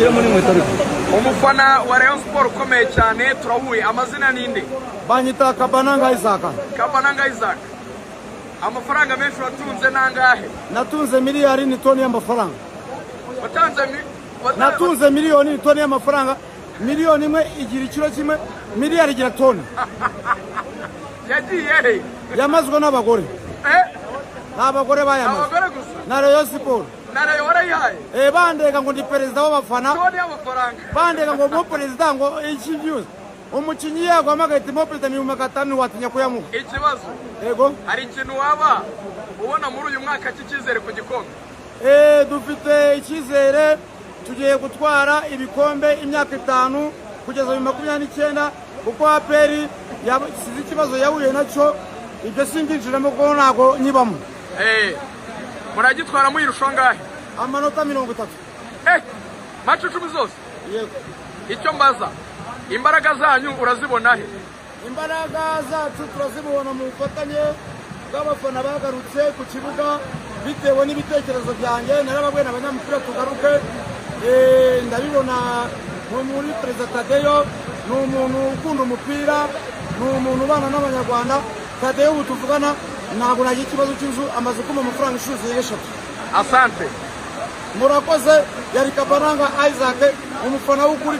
Ushyiremo n'inkweto ariko. Umufana wa Rayon Sport ukomeye cyane turahuye. Amazina ninde? Banyita Kabananga Isaac. Kabananga Isaac, amafaranga menshi watunze nangahe? Natunze miliyari n'itoni y'amafaranga. Watanze Natunze miliyoni n'itoni y'amafaranga. Miliyoni imwe igira ikiro kimwe, miliyari igira toni. Yagiye he? Yamazwe n'abagore. Eh? Ni abagore bayamaze. Abagore gusa? Na Rayon Sport. Na Rayon warayihaye? Eh, bandega ngo ndi perezida w'abafana. Toni y'amafaranga. Bandega ngo mo perezida, ngo iki byose. Umukinnyi yaguhamagaye ati: "Mo perezida," 500,000, watinya kuyamuha? Ikibazo. Yego. Hari ikintu waba ubona muri uyu mwaka cy'icyizere ku gikombe? Eh, dufite icyizere, tugiye gutwara ibikombe imyaka 5 kugeza 2029, kuko APR sizi ikibazo yahuye nacyo. Ibyo simbyinjiramo kuko ntabwo nyibamo. Eh, muragitwara muyirusha angahe? Amanota 30. Eh, match 10 zose? Yego. Icyo mbaza, imbaraga zanyu urazibona he? Imbaraga zacu turazibona mu bufatanye bw'abafana bagarutse ku kibuga bitewe n'ibitekerezo byanjye. Narababwiye abanyamupira tugaruke. Ndabibona nko muri perezida Tadeyo, ni umuntu ukunda umupira, ni umuntu ubana n'Abanyarwanda. Tadeyo ubu tuvugana ntabwo nagira ikibazo cy'inzu, amaze kumpa amafaranga inshuro zirenga eshatu. Asante. Murakoze. Yari Kabaranga Isaac, umufana w'ukuri.